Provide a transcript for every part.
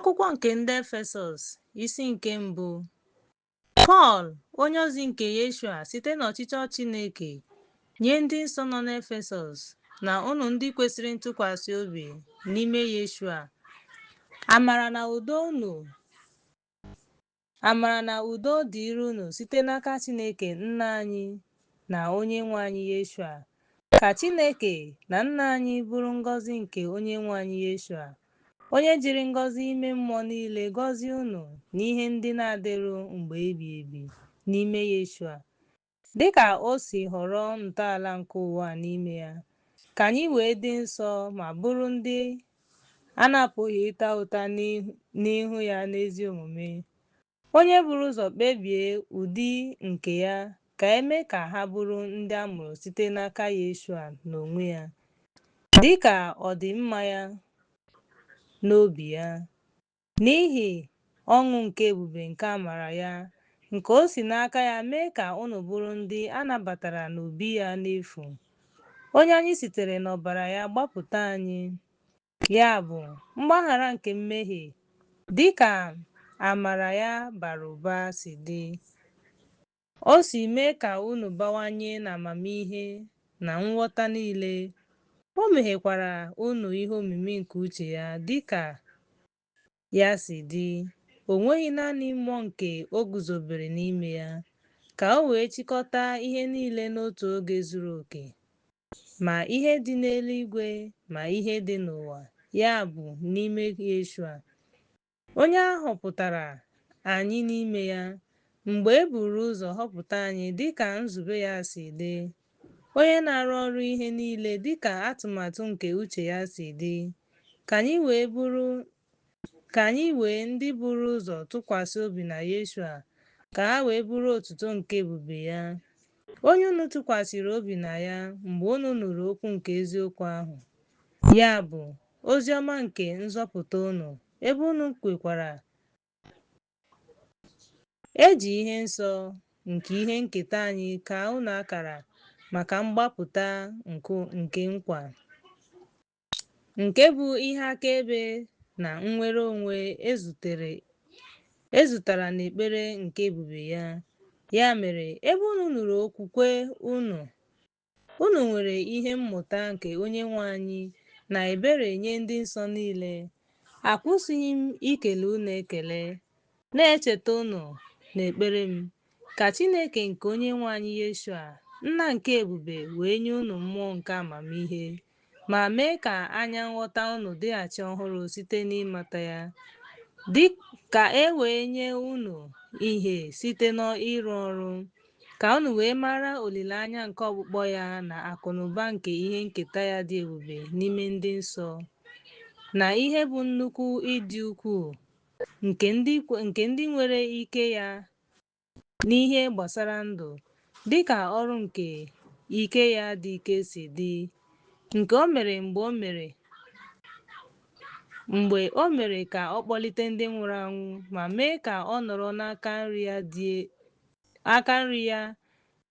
Akwụkwọ nke ndị Efesọs, isi nke mbụ. Pọl, onyeozi nke Yeshua site n'ọchịchọ Chineke, nye ndị nsọ nọ n'Efesọs na unu ndị kwesịrị ntụkwasị obi n'ime Yeshua, amara na udo unu Amara na udo dịrị unu site n'aka Chineke Nna anyị na Onyenwe anyị Yeshua. Ka Chineke na Nna anyị bụrụ ngọzi nke Onyenwe anyị Yeshua, onye jiri ngọzi ime mmụọ niile gọzie unu n'ihe ndị na-adịru mgbe ebi ebi n'ime Yeshua. Dị ka o si họrọ ntọala nke ụwa a n'ime ya, ka anyị wee dị nsọ ma bụrụ ndị a na-apụghị ịta ụta n'ihu ya n'ezi omume, onye buru ụzọ kpebie ụdị nke ya ka e mee ka ha bụrụ ndị a mụrụ site n'aka Yeshua n'onwe ya, dị ka ọ dị mma ya n'obi ya. N'ihi ọṅụ nke ebube nke amara ya, nke o si n'aka ya mee ka unu bụrụ ndị a nabatara n'obi ya n'efu, onye anyị sitere n'ọbara ya gbapụta anyị, ya bụ, mgbaghara nke mmehie, dị ka amara ya bara ụba si dị. O si mee ka unu bawanye n'amamihe na nghọta niile, o meghekwara unu ihe omimi nke uche ya dị ka ya si dị, o nweghị naanị mmụọ nke o guzobere n'ime ya, ka o wee chịkọta ihe niile n'otu oge zuru oke, ma ihe dị n'eluigwe ma ihe dị n'ụwa, ya bụ, n'ime Yeshua, onye a họpụtara anyị n'ime ya, mgbe e buru ụzọ họpụta anyị dị ka nzube ya si dị, onye na-arụ ọrụ ihe niile dị ka atụmatụ nke uche ya si dị, ka anyị wee bụrụ ka anyị wee ndị buru ụzọ tụkwasị obi na Yeshua, ka ha wee bụrụ otuto nke ebube ya, onye unu tụkwasịrị obi na ya mgbe unu nụrụ okwu nke eziokwu ahụ, ya bụ, ozi ọma nke nzọpụta unu, ebe unu kwekwara e ji ihe nsọ nke ihe nketa anyị kaa unu akara maka mgbapụta nke nkwa, nke bụ ihe akaebe na nnwere onwe e zụtara n'ekpere nke ebube ya. Ya mere, ebe unu nụrụ okwukwe unu, Unu nwere ihe mmụta nke Onyenwe anyị na ebere nye ndị nsọ niile. Akwụsịghị m ikele unu ekele, na-echeta unu n'ekpere m, ka Chineke nke Onyenwe anyị Yeshua, Nna nke ebube, wee nye unu mmụọ nke amamihe, ma mee ka anya nghọta unu dịghachi ọhụrụ site n'ịmata ya, dị ka e wee nye unu ìhè site n'ịrụ ọrụ, ka unu wee mara olileanya nke ọkpụkpọ ya na akụnụba nke ihe nketa ya dị ebube n'ime ndị nsọ, na ihe bụ nnukwu ịdị ukwuu nke ndị nwere ike ya n'ihe gbasara ndụ, dị ka ọrụ nke ike ya dị ike si dị, nke o mere mgbe o mere ka ọ kpọlite ndị nwụrụ anwụ ma mee ka ọ nọrọ n'aka nri ya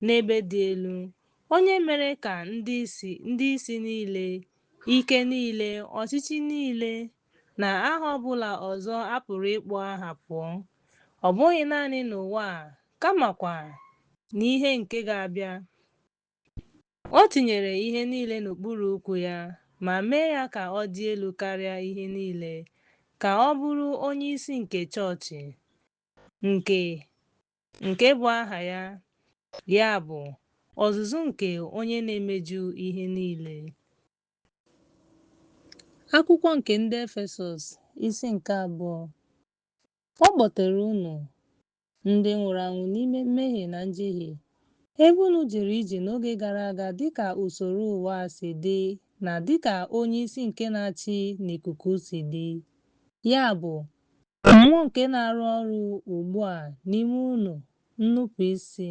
n'ebe dị elu, onye mere ka ndị isi niile, ike niile, ọchịchị niile, na aha ọ bụla ọzọ a pụrụ ịkpọ aha pụọ, ọ bụghị naanị n'ụwa a, kamakwa n'ihe nke ga-abịa. O tinyere ihe niile n'okpuru ụkwụ ya ma mee ya ka ọ dị elu karịa ihe niile, ka ọ bụrụ onyeisi nke chọọchị, nke bụ aha ya, ya bụ, ozuzu nke onye na-emeju ihe niile. Akwụkwọ nke ndị Efesọs, isi nke abụọ. Ọ kpọtere unu ndị nwụrụ anwụ n'ime mmehie na njehie, ebe unu jere ije n'oge gara aga dịka usoro ụwa a si dị na dịka onyeisi nke na-achị n'ikuku si dị, ya bụ, mmụọ nke na-arụ ọrụ ugbu a n'ime ụmụ nnupụ isi.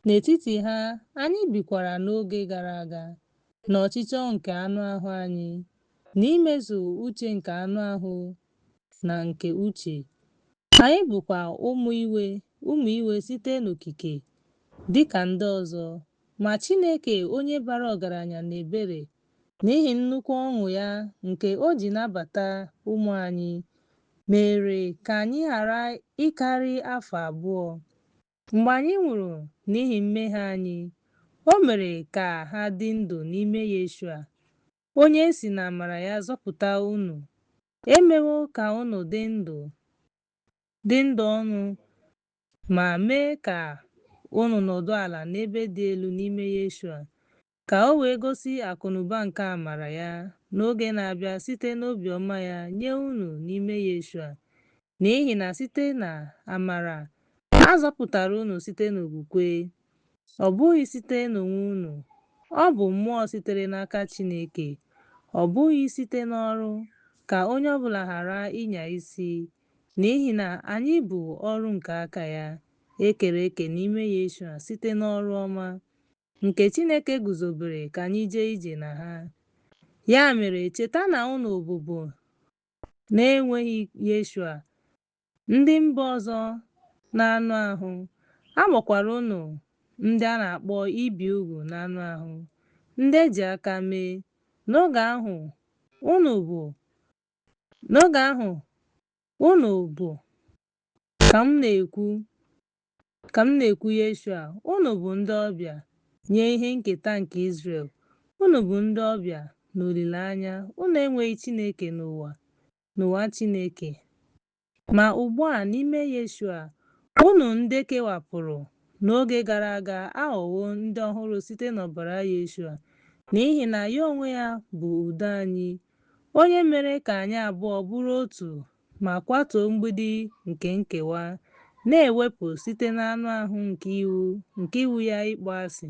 N'etiti ha, anyị bikwara n'oge gara aga, n'ọchịchọ nke anụ ahụ anyị, n'imezu uche nke anụ ahụ na nke uche. Anyị bụkwa ụmụ iwe site n'okike, dị ka ndị ọzọ. Ma Chineke onye bara ọgaranya n'ebere, n'ihi nnukwu ọṅụ ya nke o ji nabata ụmụ anyị, Mere ka anyị ghara ịkarị afọ 2. Mgbe anyị nwụrụ n'ihi mmehie anyị, o mere ka ha dị ndụ n'ime Yeshua, onye e si n'amara ya zọpụta unu. E mewo ka unu dị ndụ dị ndụ ọnụ ma mee ka unu nọdụ ala n'ebe dị elu n'ime Yeshua, ka o wee gosi akụnụba nke amara ya n'oge na-abịa site n'obiọma ya nye unu n'ime Yeshua. N'ihi na site na amara a zọpụtara unu site n'okwukwe, ọ bụghị site n'onwe unu, ọ bụ mmụọ sitere n'aka Chineke, ọ bụghị site n'ọrụ, ka onye ọbụla ghara ịnya isi. N'ihi na anyị bụ ọrụ nke aka ya, e kere eke n'ime Yeshua site n'ọrụ ọma, nke Chineke guzobere ka anyị jee ije na ha. Ya mere, cheta na unu bụbu na-enweghị Yeshua, ndị mba ọzọ n'anụ ahụ, a kpọkwara unu ndị a na-akpọ ibi ugwu n'anụ ahụ, ndị e ji aka mee. N'oge ahụ unu bụ, ka m na-ekwu Yeshua, unu bụ ndị ọbịa nye ihe nketa nke Izrel. Unu bụ ndị ọbịa n'olileanya, unu enweghị Chineke n'ụwa Chineke. Ma ugbu a n'ime Yeshua, unu ndị kewapụrụ n'oge gara aga aghọwo ndị ọhụrụ site n'ọbara Yeshua, n'ihi na ya onwe ya bụ udo anyị, onye mere ka anyị abụọ bụrụ otu ma kwatuo mgbidi nke nkewa, na-ewepụ site n'anụ ahụ nke iwu ya ịkpọ asị,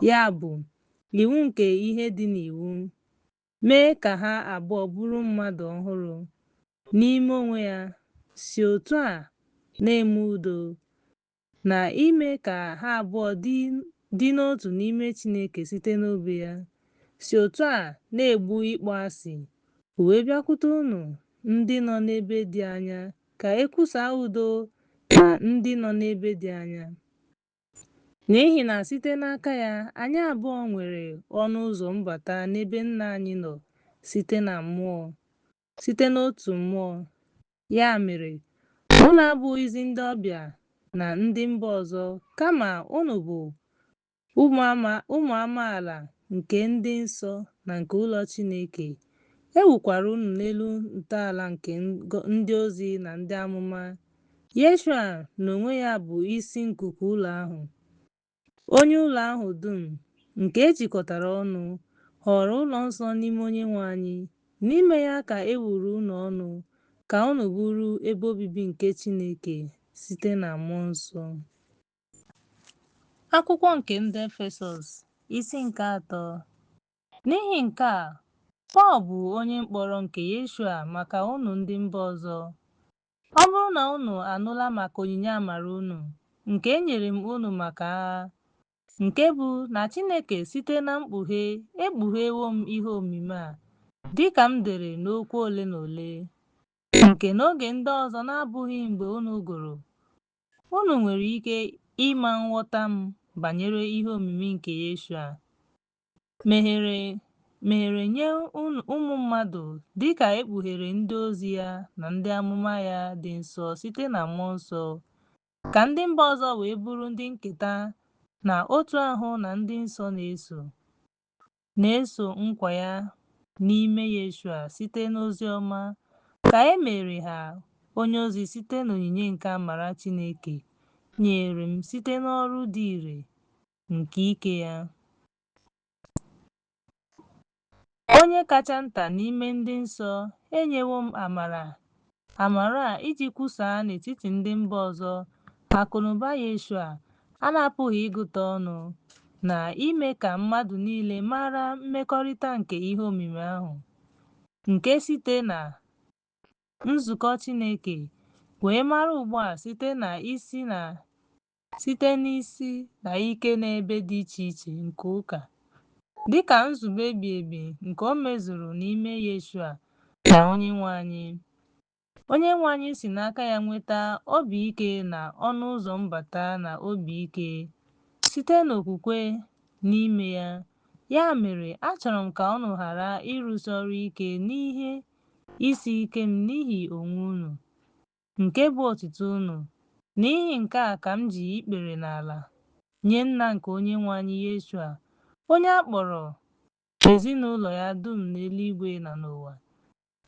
ya bụ, iwu nke ihe dị n'iwu, mee ka ha abụọ bụrụ mmadụ ọhụrụ n'ime onwe ya, si otu a na-eme udo, na ime ka ha abụọ dị n'otu n'ime Chineke site n'obe ya, si otu a na-egbu ịkpọ asị, o wee bịakwute unu ndị nọ n'ebe dị anya ka e kwusaa udo na ndị nọ n'ebe dị anya. N'ihi na site n'aka ya, anyị abụọ nwere ọnụ ụzọ mbata n'ebe Nna anyị nọ site n'otu mmụọ. Ya mere, unu abụghịzi ndị ọbịa na ndị mba ọzọ, kama unu bụ ụmụ amaala nke ndị nsọ na nke ụlọ Chineke. E wukwara unu n'elu ntọala nke ndị ozi na ndị amụma. Yeshua n'onwe ya bụ isi nkuku ụlọ ahụ, onye ụlọ ahụ dum, nke e jikọtara ọnụ, ghọrọ ụlọ nsọ n'ime Onyenwe anyị. N'ime ya ka e wuru unu ọnụ ka unu bụrụ ebe obibi nke Chineke site na Mmụọ Nsọ. Akwụkwọ nke ndị Efesọs, isi nke atọ. N'ihi nke a, Pọl bụ onye mkpọrọ nke Yeshua maka unu ndị mba ọzọ. Ọ bụrụ na unu anụla maka onyinye amara unu, nke e nyere m unu maka agha, nke bụ na Chineke site na mkpughe ekpughewo m ihe omimi a, dịka m dere n'okwu ole na ole, nke n'oge ndị ọzọ na-abụghị mgbe unu gụrụ, unu nwere ike ịma nghọta m banyere ihe omimi nke Yeshua, meghere nye ụmụ mmadụ dịka e kpughere ndị ozi ya na ndị amụma ya dị nsọ site na Mmụọ Nsọ, ka ndị mba ọzọ wee bụrụ ndị nketa na otu ahụ na ndị nsọ na-eso nkwa ya n'ime Yeshua site n'oziọma, ka e mere ha onyeozi site n'onyinye nke amara Chineke nyere m site n'ọrụ dị ire nke ike ya. Onye kacha nta n'ime ndị nsọ, enyewo m amara a iji kwusaa n'etiti ndị mba ọzọ akụnụba Yeshua a na-apụghị ịgụta ọnụ, na ime ka mmadụ niile mara mmekọrịta nke ihe omimi ahụ, nke site na nzukọ Chineke wee mara ugbu a site n'isi na ike n'ebe dị iche iche nke ụka, dịka nzube ebi ebi nke o mezuru n'ime Yeshua na Onyenwe anyị. Onyenwe anyị si n'aka ya nweta obi ike na ọnụ ụzọ mbata na obi ike site n'okwukwe n'ime ya. Ya mere, achọrọ m ka unu ghara ịrụsi ọrụ ike n'ihe isi ike m n'ihi onwe unu, nke bụ otuto unu. N'ihi nke a ka m ji ikpere n'ala nye Nna nke Onyenwe anyị Yeshua, onye a kpọrọ ezinụlọ ya dum n'eluigwe na n'ụwa,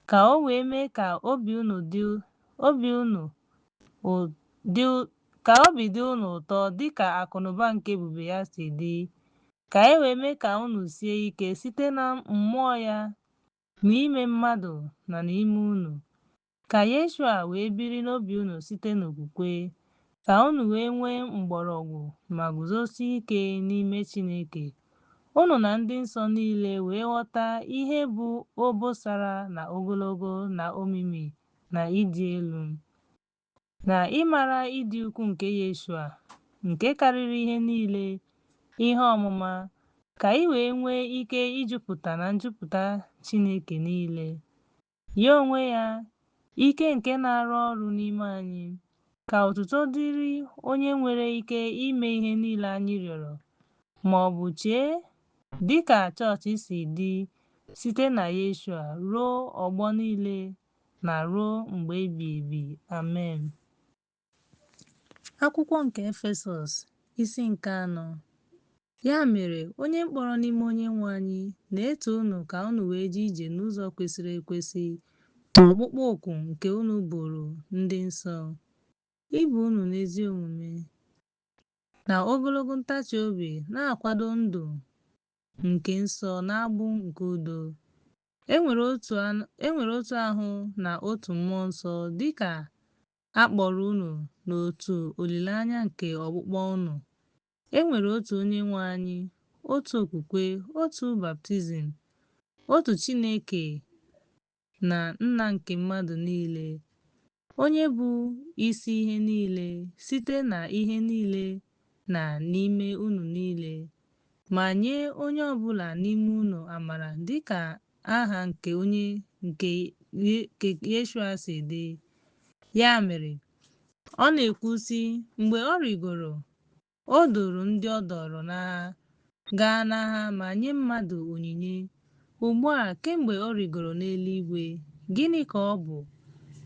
ka o wee mee ka obi unu dị obi unu dị ka obi dị unu ụtọ dịka akụnụba nke ebube ya si dị, ka e wee mee ka unu sie ike site na mmụọ ya n'ime mmadụ na n'ime unu, ka Yeshua wee biri n'obi unu site n'okwukwe, ka unu wee nwee mgbọrọgwụ ma guzosie ike n'ime Chineke, unu na ndị nsọ niile wee ghọta ihe bụ obosara na ogologo na omimi na ịdị elu, na ịmara ịdị ukwu nke Yeshua, nke karịrị ihe niile, ihe ọmụma, ka ị wee nwee ike ijupụta na njupụta Chineke niile. Ya onwe ya, ike nke na-arụ ọrụ n'ime anyị, ka otuto dịrị onye nwere ike ime ihe niile anyị rịọrọ, ma ọ bụ chee, dịka chọọchị si dị site na Yeshua ruo ọgbọ niile na ruo mgbe ebighị ebi. Amen. Akwụkwọ nke Efesọs, isi nke 4. Ya mere, onye mkpọrọ n'ime Onyenwe anyị, na-eto unu ka unu wee jee ije n'ụzọ kwesịrị ekwesị n'ọkpụkpọ oku nke unu bụrụ ndị nsọ, ibe unu n'ezi omume na ogologo ntachi obi, na-akwado ndụ nke nsọ n'agbụ nke udo. E nwere otu ahụ na otu mmụọ nsọ, dịka a kpọrọ unu n'otu olileanya nke ọkpụkpọ unu. E nwere otu Onyenwe anyị, otu okwukwe, otu baptizim, otu Chineke na Nna nke mmadụ niile, onye bụ isi ihe niile, site na ihe niile na n'ime unu niile, ma nye onye ọbụla n'ime unu amara dịka aha nke onye nke Yeshua si dị. Ya mere, ọ na-ekwu sị, mgbe ọ rịgoro, o duru ndị ọ dọọrọ n'agha gaa n'agha ma nye mmadụ onyinye. Ugbu a, kemgbe ọ rịgoro n'eluigwe, gịnị ka ọ bụ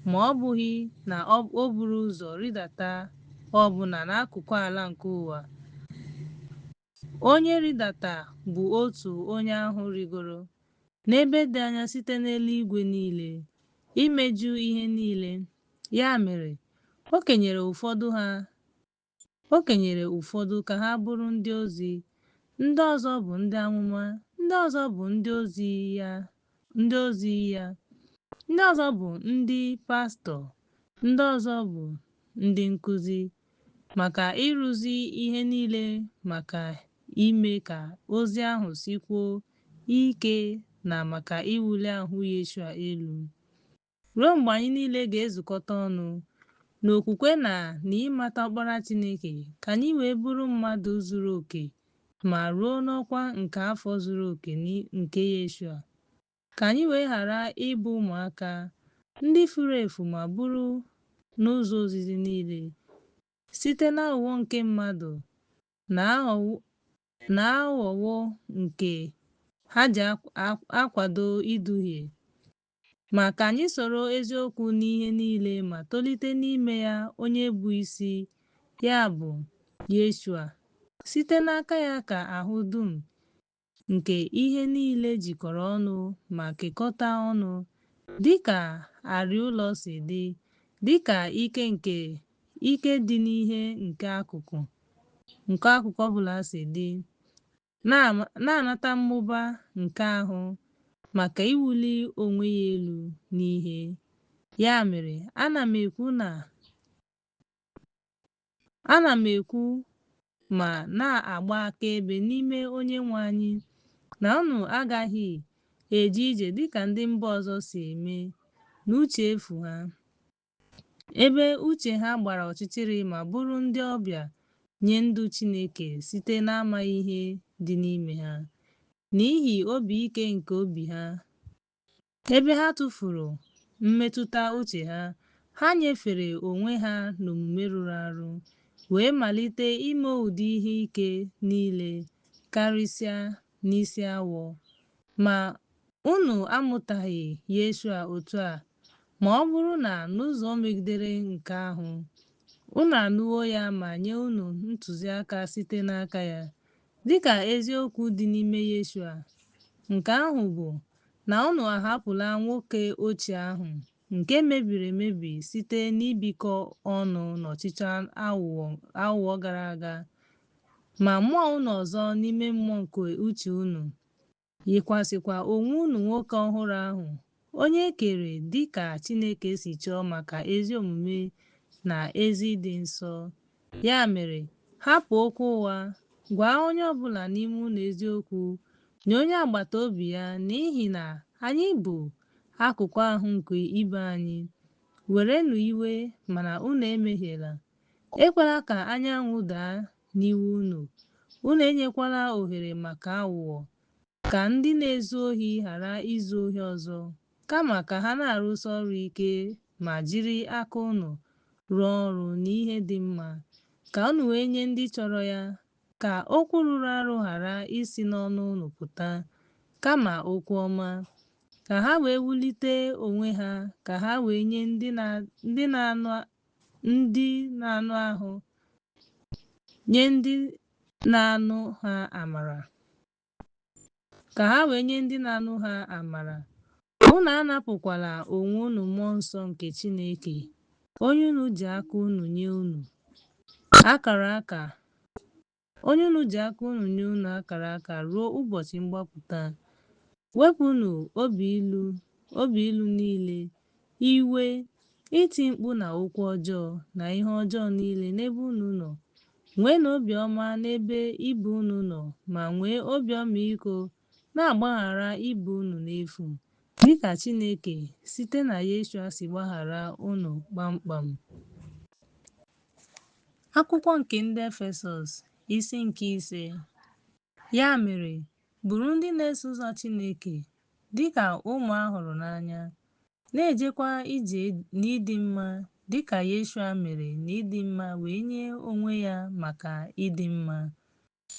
ma ọ bụghị na o buru ụzọ rịdata ọbụna n'akụkụ ala nke ụwa? Onye rịdata bụ otu onye ahụ rịgoro n'ebe dị anya site n'eluigwe niile, imeju ihe niile. Ya mere, o kenyere ụfọdụ ka ha bụrụ ndị ozi, ndị ọzọ bụ ndị amụma, ndị ọzọ bụ ndị ozi ya, ndị ọzọ bụ ndị pastọ, ndị ọzọ bụ ndị nkuzi, maka ịrụzi ihe niile maka ime ka ozi ahụ sikwuo ike na maka iwuli ahụ Yeshua elu, ruo mgbe anyị niile ga-ezukọta ọnụ n'okwukwe na n'ịmata Ọkpara Chineke, ka anyị wee bụrụ mmadụ zuru oke ma ruo n'ọkwa nke afọ zuru oke nke Yeshua, ka anyị wee ghara ịbụ ụmụaka, ndị furu efu ma bụrụ n'ụzọ ozizi niile, site n'aghụghọ nke mmadụ na aghụghọ nke ha ji akwado iduhie, ma ka anyị soro eziokwu n'ihe niile ma tolite n'ime ya onye bụ isi, ya bụ, Yeshua. Site n'aka ya ka ahụ dum nke ihe niile jikọrọ ọnụ ma kekọta ọnụ, dịka arịa ụlọ si dị, dịka ike nke ike dị n'ihe nke akụkụ ọbụla si dị, na-anata mmụba nke ahụ maka iwuli onwe ya elu n'ihe. Ya mere, ana m ekwu ma na-agba akaebe n'ime Onyenwe anyị na unu agaghị eje ije dịka ndị mba ọzọ si eme n'uche efu ha, ebe uche ha gbara ọchịchịrị ma bụrụ ndị ọbịa nye ndụ Chineke site n'amaghị ihe dị n'ime ha, n'ihi obi ike nke obi ha, ebe ha tụfuru mmetụta uche ha, ha nyefere onwe ha n'omume rụrụ arụ, wee malite ime ụdị ihe ike niile, karịsịa n'isi awọ. Ma Unu amụtaghị Yeshua otu a, ma ọ bụrụ na n'ụzọ megidere nke ahụ, unu anụwo ya ma nye unu ntụziaka site n'aka ya, dịka eziokwu dị n'ime Yeshua. Nke ahụ bụ na unu ahapụla nwoke ochie ahụ, nke mebiri emebi site n'ibikọ ọnụ n'ọchịchọ aghụghọ gara aga, ma mụọ unu ọzọ n'ime mmụọ nke uche unu, yikwasịkwa onwe unu nwoke ọhụrụ ahụ, onye e kere dị ka Chineke si chọọ maka ezi omume na ezi ịdị nsọ. Ya mere, hapụ okwu ụgha, gwa onye ọbụla n'ime unu eziokwu nye onye agbata obi ya, n'ihi na anyị bụ akụkụ ahụ nke ibe anyị. Werenụ iwe, mana unu emehiela. Ekwela ka anyanwụ daa n'iwe unu, unu enyekwala ohere maka aghụghọ. Ka ndị na-ezu ohi ghara izu ohi ọzọ, kama ka ha na-arụsi ọrụ ike ma jiri aka unu rụọ ọrụ n'ihe dị mma, ka unu wee nye ndị chọrọ ya. Ka okwu rụrụ arụ ghara isi n'ọnụ unu pụta, kama okwu ọma, ka ha wee wulite onwe ha, ka ha wee nye ndị na-anụ ahụ nye ndị na-anụ ha amara. Ka ha wee nye ndị na-anụ ha amara. Unu anapụkwala onwe unu mmụọ nsọ nke Chineke, onye unu ji aka unu nye unu akara aka onye unu ji aka unu nye unu akara aka ruo ụbọchị mgbapụta. Wepụnụ obi ilu niile, iwe, iti mkpu na okwu ọjọọ na ihe ọjọọ niile n'ebe unu nọ. Nweenụ obiọma n'ebe ibe unu nọ ma nwee obi ọmịiko na-agbaghara ibe unu n'efu, dịka Chineke site na Yeshua si gbaghara unu kpamkpam. Akwụkwọ nke ndị Efesọs, isi nke 5. Ya mere, bụrụ ndị na-eso ụzọ Chineke, dịka ụmụ a hụrụ n'anya, na-ejekwa ije n'ịdị mma, dịka Yeshua mere n'ịdị mma wee nye onwe ya maka ịdị mma,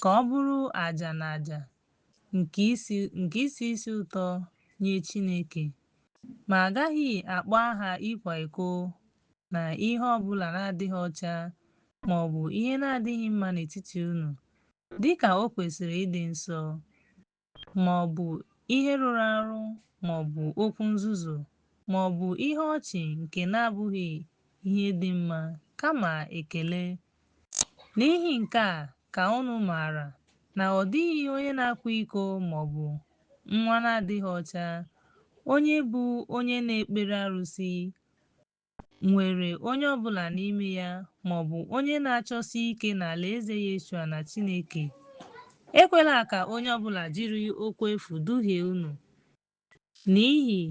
ka ọ bụrụ aja na aja nke isi isi ụtọ nye Chineke. Ma a gaghị akpọ aha ịkwa iko na ihe ọ bụla na-adịghị ọcha ma ọ bụ ihe na-adịghị mma n'etiti unu, dịka o kwesịrị ịdị nsọ, ma ọ bụ ihe rụrụ arụ ma ọ bụ okwu nzuzu, ma ọ bụ ihe ọchị nke na-abụghị ihe dị mma, kama ekele. N'ihi nke a ka unu maara na ọ dịghị onye na-akwa iko ma ọ bụ nwa na-adịghị ọcha, onye bụ onye na-ekpere arụsị, nwere onye ọbụla n'ime ya ma ọ bụ onye na-achọsi ike n'alaeze Yeshua na Chineke. Ekwela ka onye ọbụla jiri okwu efu duhie unu. N'ihi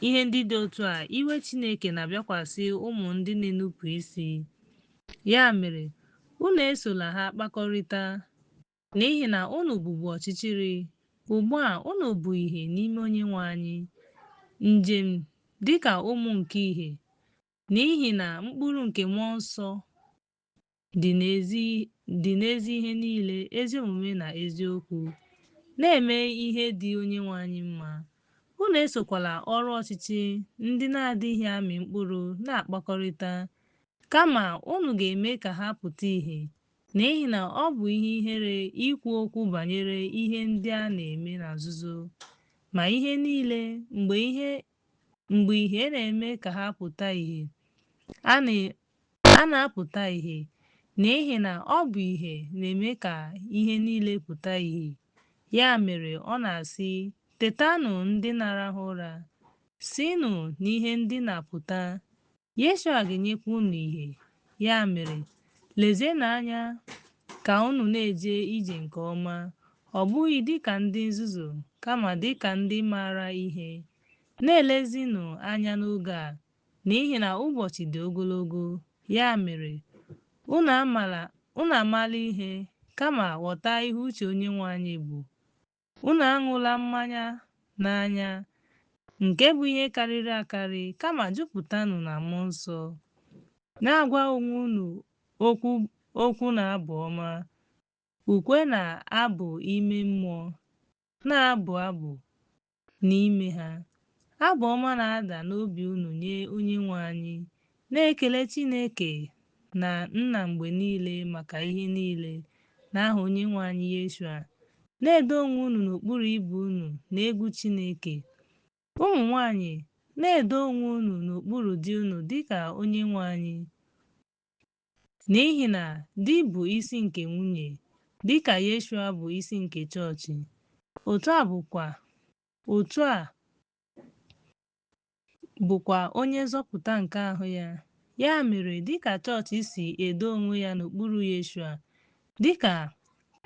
ihe ndị dị otu a, iwe Chineke na-abịakwasị ụmụ ndị na-enupụ isi. Ya mere, unu esola ha kpakọrịta, n'ihi na unu bụbu ọchịchịrị, ugbu a unu bụ ìhè n'ime Onyenwe anyị. Njem dịka ụmụ nke ìhè, n'ihi na mkpụrụ nke Mmụọ Nsọ dị n'ezi ihe niile, ezi omume na eziokwu, na-eme ihe dị Onyenwe anyị mma. Unu esokwala ọrụ ọchịchị ndị na-adịghị amị mkpụrụ na-akpakọrịta, kama unu ga-eme ka ha pụta ìhè, n'ihi na ọ bụ ihe ihere ikwu okwu banyere ihe ndị a na-eme na nzuzo. Ma ihe niile, mgbe ìhè na-eme ka ha pụta ìhè, a na-apụta ìhè, n'ihi na ọ bụ ìhè na-eme ka ihe niile pụta ìhè. Ya mere ọ na-asị, Tetanụ ndị na-arahụ ụra, sinụ n'ihe ndina pụta, Yeshua ga-enyekwa unu ìhè. Ya mere, lezienụ anya ka unu na-eje ije nke ọma, ọ bụghị dịka ndị nzuzu, kama dịka ndị maara ihe. Na-elezinụ anya n'oge a, n'ihi na ụbọchị dị ogologo. Ya mere, unu amala ihe, kama ghọta ihe uche Onyenwe anyị bụ. Unu aṅụla mmanya n'anya, nke bụ ihe karịrị akarị, kama jupụtanụ na Mmụọ Nsọ. Na-agwa onwe unu okwu na abụ ọma, ukwe na abụ ime mmụọ, na-abụ abụ n'ime ha. Abụ ọma na-ada n'obi unu nye Onyenwe anyị, na-ekele Chineke na Nna mgbe niile maka ihe niile, n'aha Onyenwe anyị Yeshua. Na-edo onwe unu n'okpuru ibe unu n'egwu Chineke. Ụmụ nwanyị, na-edo onwe unu n'okpuru di unu dịka Onyenwe anyị. N'ihi na di bụ isi nke nwunye, dịka Yeshua bụ isi nke chọọchị. Otu a bụkwa onye nzọpụta nke ahụ ya. Ya mere, dịka chọọchị si edo onwe ya n'okpuru Yeshua, dịka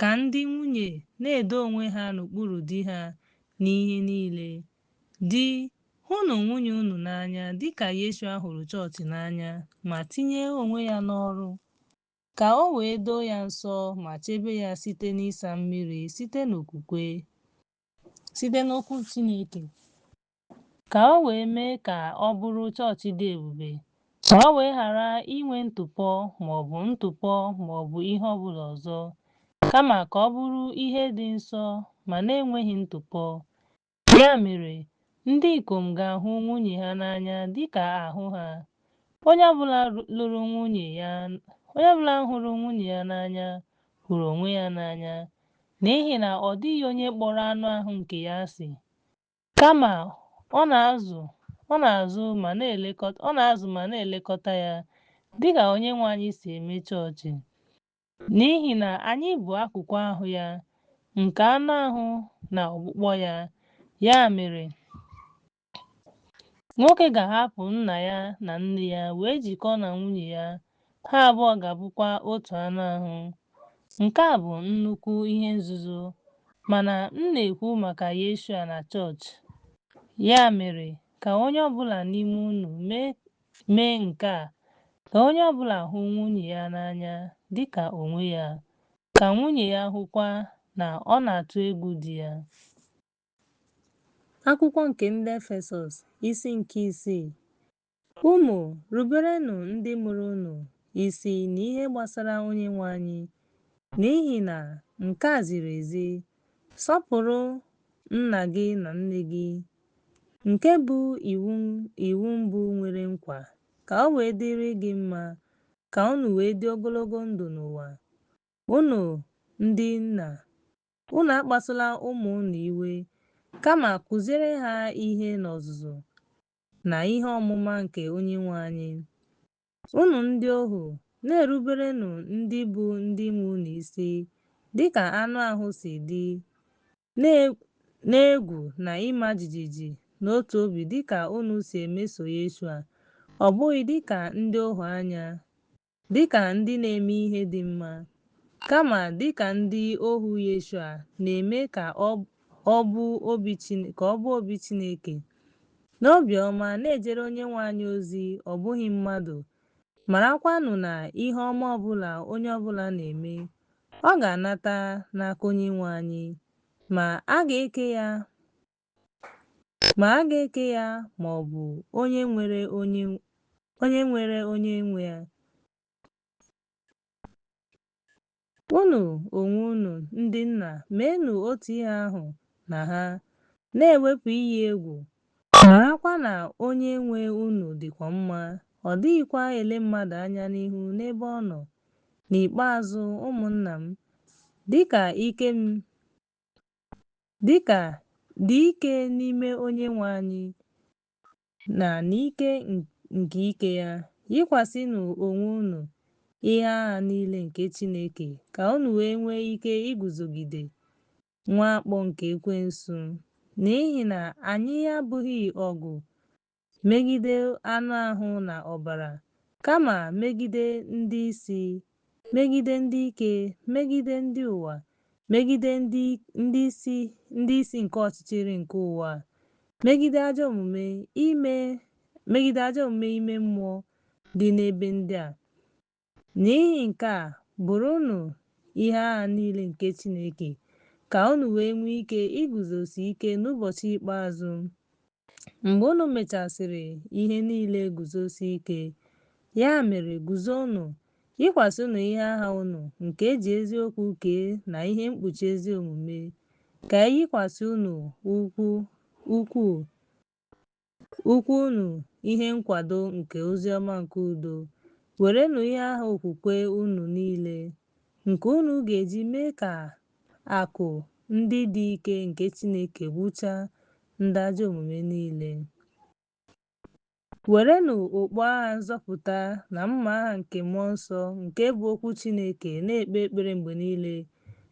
ka ndị nwunye na-edo onwe ha n'okpuru di ha n'ihe niile. Di, hụnụ nwunye unu n'anya dịka Yeshua hụrụ chọọchị n'anya ma tinye onwe ya n'ọrụ, ka o wee doo ya nsọ ma chebe ya site n'ịsa mmiri site n'okwukwe, site n'okwu Chineke, ka o wee mee ka ọ bụrụ chọọchị dị ebube, ka o wee ghara inwe ntụpọ maọbụ ntụpọ maọbụ ihe ọbụla ọzọ, kama ka ọ bụrụ ihe dị nsọ ma na-enweghị ntụpọ. Ya mere, ndị ikom ga-ahụ nwunye ha n'anya dịka ahụ ha. Onye ọbụla lụrụ nwunye ya onye ọbụla hụrụ nwunye ya n'anya hụrụ onwe ya n'anya, n'ihi na ọ dịghị onye kpọrọ anụ ahụ nke ya asị, kama ọ na-azụ ọ na-azụ ma na-elekọta ọ na-azụ ma na-elekọta ya dịka Onyenwe anyị si eme chọọchị. N'ihi na anyị bụ akụkụ ahụ ya, nke anụ ahụ na ọkpụkpọ ya. Ya mere, nwoke ga-ahapụ nna ya na nne ya wee jikọọ na nwunye ya, ha abụọ ga-abụkwa otu anụ ahụ. Nke a bụ nnukwu ihe nzuzo, mana m na-ekwu maka Yeshua na chọọchị. Ya mere, ka onye ọbụla n'ime unu mee nke a, ka onye ọbụla hụ nwunye ya n'anya dịka onwe ya, ka nwunye ya hụkwa na ọ na-atụ egwu di ya. Akwụkwọ nke ndị Efesọs, isi nke isii. Ụmụ, ruberenụ ndị mụrụ unu isi n'ihe gbasara Onyenwe anyị, n'ihi na nke a ziri ezi. Sọpụrụ nna gị na nne gị, nke bụ iwu mbụ nwere nkwa, ka o wee dịrị gị mma, ka unu wee dị ogologo ndụ n'ụwa. Unu ndị nna, unu akpasula ụmụ unu iwe, kama kụziere ha ihe n'ọzụzụ na ihe ọmụma nke Onyenwe anyị. Unu ndị ohu, na-eruberenụ ndị bụ ndị nwe unu isi, dịka anụ ahụ si dị, n'egwu na ịma jijiji n'otu obi dịka unu si emeso Yeshua, ọ bụghị dịka ndị ohu anya, dịka ndị na-eme ihe dị mma, kama dịka ndị ohu Yeshua na-eme ka ọ bụ obi Chineke. N'obiọma na-ejere Onyenwe anyị ozi, ọ bụghị mmadụ. Marakwanụ na ihe ọma ọbụla onye ọbụla na-eme, ọ ga-anata n'aka Onyenwe anyị, ma a ga-eke ya ma ọ bụ onye nwere onye nwe ya. Unu onwe unu ndị nna, meenụ otu ihe ahụ na ha, na-ewepụ iyi egwu. Marakwa na onye nwe unu dịkwa mma, ọ dịghịkwa ele mmadụ anya n'ihu n'ebe ọ nọ. N'ikpeazụ, ụmụnna m, dị ike n'ime Onyenwe anyị na n'ike nke ike ya, yikwasịnụ onwe unu ihe agha niile nke Chineke, ka unu wee nwee ike iguzogide mwakpo nke ekwensu. N'ihi na anyị abụghị ọgụ megide anụ ahụ na ọbara, kama megide ndị isi, megide ndị ike, megide ndị ụwa, megide ndị isi nke ọchịchịrị nke ụwa, megide ajọ omume ime mmụọ dị n'ebe ndị a. N'ihi nke a, bụrụnụ ihe agha niile nke Chineke, ka unu wee nwee ike iguzosi ike n'ụbọchị ikpeazụ, mgbe unu mechasịrị ihe niile guzosie ike. Ya mere, guzonụ, yikwasịnụ ihe agha unu nke e ji eziokwu kee na ihe mkpuchi ezi omume, ka e yikwasị unu ụkwụ Ụkwụ unu ihe nkwado nke oziọma nke udo. Werenụ ihe agha okwukwe unu niile, nke unu ga-eji mee ka àkụ ndị dị ike nke Chineke gwụchaa ndị ajọ omume niile. Werenụ okpu agha nzọpụta na mma agha nke Mmụọ Nsọ, nke bụ okwu Chineke, na-ekpe ekpere mgbe niile,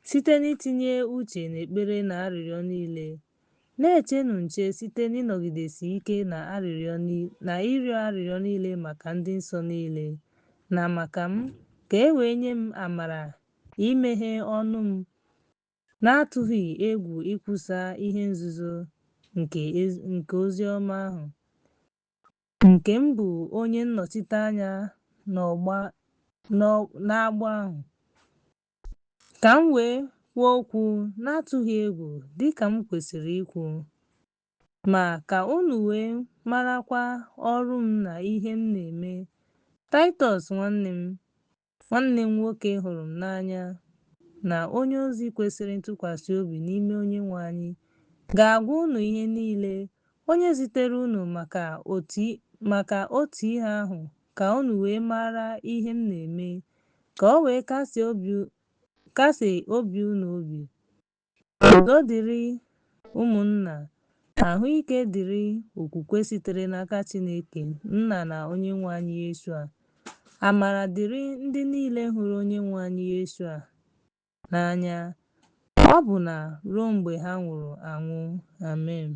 site n'itinye uche n'ekpere na arịrịọ niile. Na-echenụ nche site n'ịnọgidesi ike na ịrịọ arịrịọ niile maka ndị nsọ niile, na maka m, ka e wee nye m amara imeghe ọnụ m na-atụghị egwu ikwusa ihe nzuzo nke oziọma ahụ, nke m bụ onye nnọchiteanya n'agbụ ahụ, ka m wee kwuo okwu na-atụghị egwu dị ka m kwesịrị ikwu, ma ka unu wee marakwa ọrụ m na ihe m na-eme. Taịtọs nwanne m, nwanne m nwoke hụrụ m n'anya na onye ozi kwesịrị ntụkwasị obi n'ime Onyenwe anyị, ga-agwa unu ihe niile, onye zitere unu maka otu ihe ahụ ka unu wee mara ihe m na-eme, ka o wee kasie obi unu obi. Udo dịrị ụmụnna, ahụike dịrị okwukwe sitere n'aka Chineke Nna na Onyenwe anyị Yeshua. Amara dịrị ndị niile hụrụ Onyenwe anyị Yeshua n'anya, ọbụna ruo mgbe ha nwụrụ anwụ. Amen.